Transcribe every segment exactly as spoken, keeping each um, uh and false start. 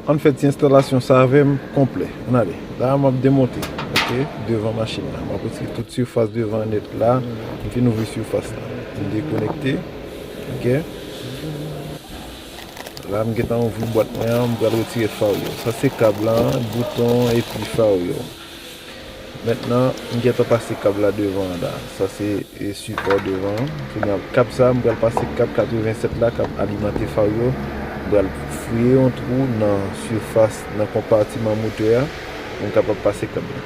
Ann fè ti enstalasyon sa avè m konplè. Ann ale. La, m ap demonte, oke, devan machin nan. M ap retire tout sifas devan nèt la. M fin ouvri sifas la. M dekonekte. Oke. La, m gentan ouvri bwat mwen an. M pral retire faro yo. Sa se kab la, bouton epi faro yo. Mentnan, m gentan pase kab la devan an la. Sa se, e, sipò devan an. Kounye a, kab sa, m pral pase kab katrevennsèt la k ap alimante faro yo. M pral fouye yon twou nan sifas, nan konpatiman motè a, pou m kapab pase kab la.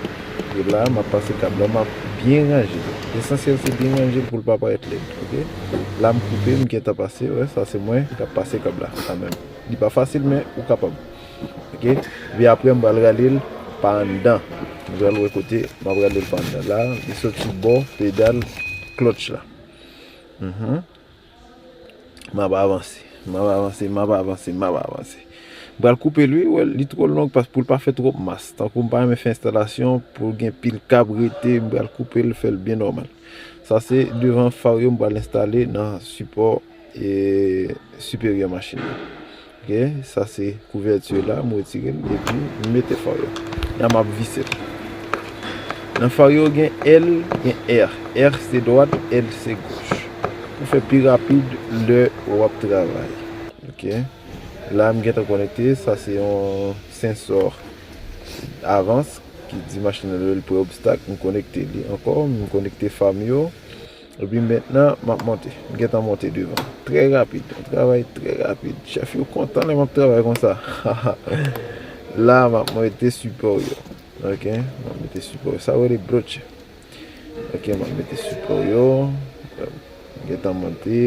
E la, m ap pase kab la, m ap byen ranje l. Lesansyèl, se byen ranje l pou l pa parèt lèd, oke? La, m koupe, m gentan pase, wè, sa se mwen k ap pase kab la, kanmenm. Li pa fasil, men ou kapab. Oke? Epi apre, m pral rale l pa anndan. M pral wè kote m ap rale l pa anndan. La, li soti bò pedal klòtch la. Mhm. M ap avanse. M ap avanse, m ap avanse, m ap avanse. M pral koupe l, wi, wè, li twò long pas pou l pa fè twòp mas. Tankou m pa renmen fè enstalasyon, pou l gen pil kab rete, m pral koupe l, fè l byen nòmal. Sa se devan faro yo m pral enstale nan sipò e siperyè machin nan. Oke, sa se kouvèti la, m retire l epi m mete faro yo. La m ap vise l. Nan faro yo gen L, gen R. R se dwat, L se goch. Pou fè pi rapid lè w ap travay. Oke. La m gentan konekte, sa se yon sensò avans ki di machin nan lè l pre obstak, m konekte li ankò, m konekte fam yo. Epi mentnan, m ap monte. M gentan monte devan. Trè rapid. Yon travay trè rapid. Chèf yo kontan lè m ap travay konsa. La, m ap mete sipò yo. Oke? M ap mete sipò yo. Sa yo rele broche. Oke, m ap mete sipò yo. M gentan monte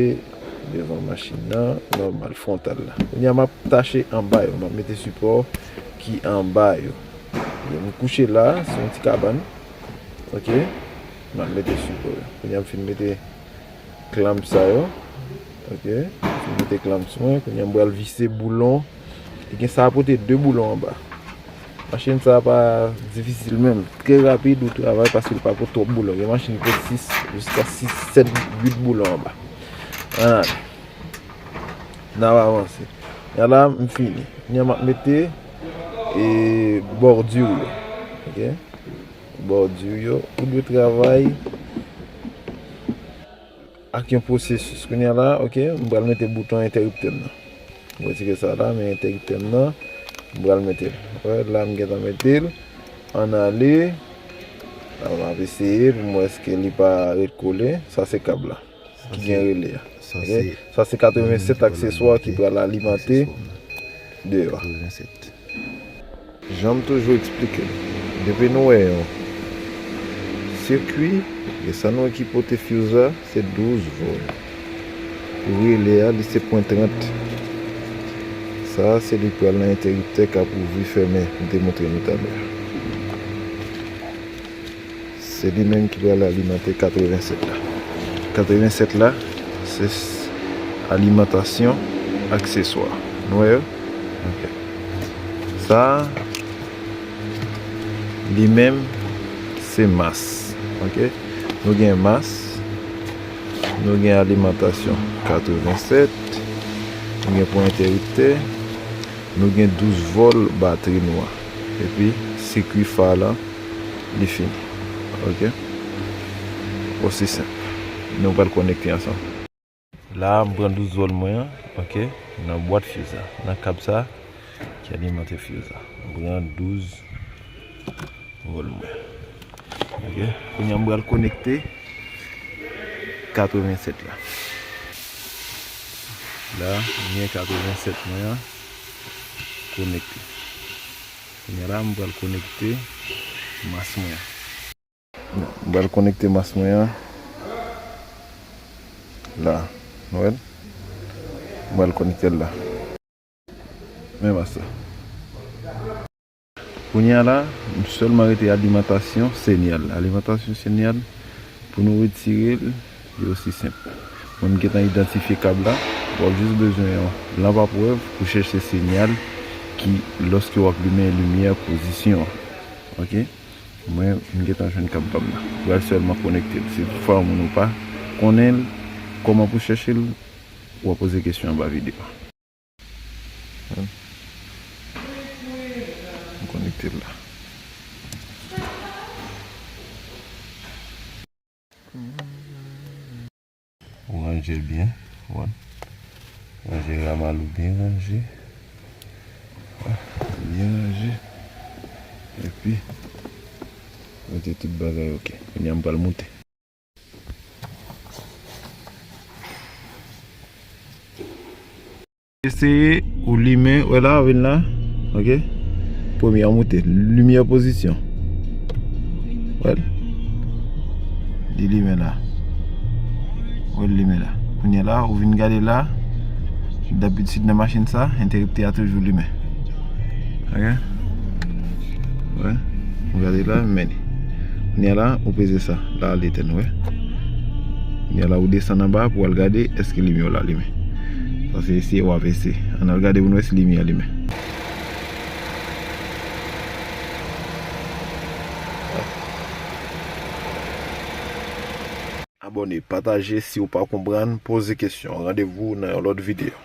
devan machin nan. Nòmal, fwontal la. Kounye a, m ap tache anba yo. M ap mete sipò ki anba yo. M kouche la, se yon ti kabann. Oke? M ap mete sipò yo. Kounye a m fin mete klanp sa yo. Oke? M fin mete klanp sou mwen. Kounye a m pral vise boulon. Li gen sa pote de boulon anba. Machin sa pa difisil menm. Trè rapid ou travay paske li pa pote twòp boulon. Gen machin ki pote sis, jiska sis, sèt, uit boulon anba. Ann ale. N ap avanse. Kounye a la, m fini. Kounye a m ap mete, e, bòdi yo. Oke? Bòdi yo. Ou dwe travay ak yon pwosesis. Kounye a la, oke, m pral mete bouton entèriptè m nan. M retire sa la, men entèriptè m nan, m pral mete l. Wè, la m gentan mete l. Ann ale. La, m ap eseye pou m wè èske li pa ret kole. Sa se kab la ki gen rele a. Oke? Sa se katrevennsèt akseswa ki pral alimante deyò a. Jan m toujou eksplike l, depi nou wè yon sikwi, e sa nou wè ki pote fuse la, se douz vòl. Pou rele a, li se pwen trant. Sa a, se li pral nan entèriptè k ap ouvri fèmen, m te montre nou talè a. Se li menm ki pral alimante katrevennsèt la. Katrevennsèt la, se s-, alimantasyon akseswa. Nou wè yo? Oke. Sa a, li menm, se mas. Oke? Nou gen mas, nou gen alimantasyon katrevennsèt, nou gen pwen entèriptè, nou gen douz vòl batri nou an. Epi, sikwi fa la, li fini. Oke? Osi senp. Nou pral konekte ansanm. La, m pran douz vòl mwen an, oke, nan bwat fuse la, nan kab sa ki alimante fuse la. M pran douz vòl mwen. Oke? Kounye a, m pral konekte katrevennsèt la. La, m gen katrevennsèt mwen an konekte. Kounye a la, m pral konekte mas mwen an. M pral konekte mas mwen an. La. Nou wè l? M pral konekte l la. Men mas la. Kounye a la, m sèlman rete alimantasyon senyal. Alimantasyon senyal, pou nou retire l, li osi senp. Mwen, m gentan idantifye kab la. W ap jis bezwen yon lanp a prèv pou chèche senyal ki, lòske w ap limen limyè, pozisyon an. Oke? Mwen, m gentan jwenn kab pa m nan. Pral sèlman konekte l. Si toutfwa yon moun ou pa konnen l, kòman pou chèche l, w ap poze kesyon anba videyo a. Ou ranje l byen, ou konprann? Ranje ramal ou byen ranje. Byen ranje. Epi, mete tout bagay oke. Kounye a m pral moute. Eseye ou limen, wè la, ou vin la, oke? Premye a moute, limyè pozisyon. Wè l. Li limen la. Wè l limen la. Kounye a la, ou vin gade la, dabitid nan machin sa, enteriptè a toujou limen. Oke? Wè. Ou gade la, men li. Kounye a la, ou peze sa. La, l etèn, wè. Kounye a la, ou desann anba pou w al gade èske limyè w la limen. Sa se eseye w ap eseye. Ann al gade pou n wè si limyè a limen. Abòne, pataje, si w pa konprann, poze kesyon. Randevou nan yon lòt videyo.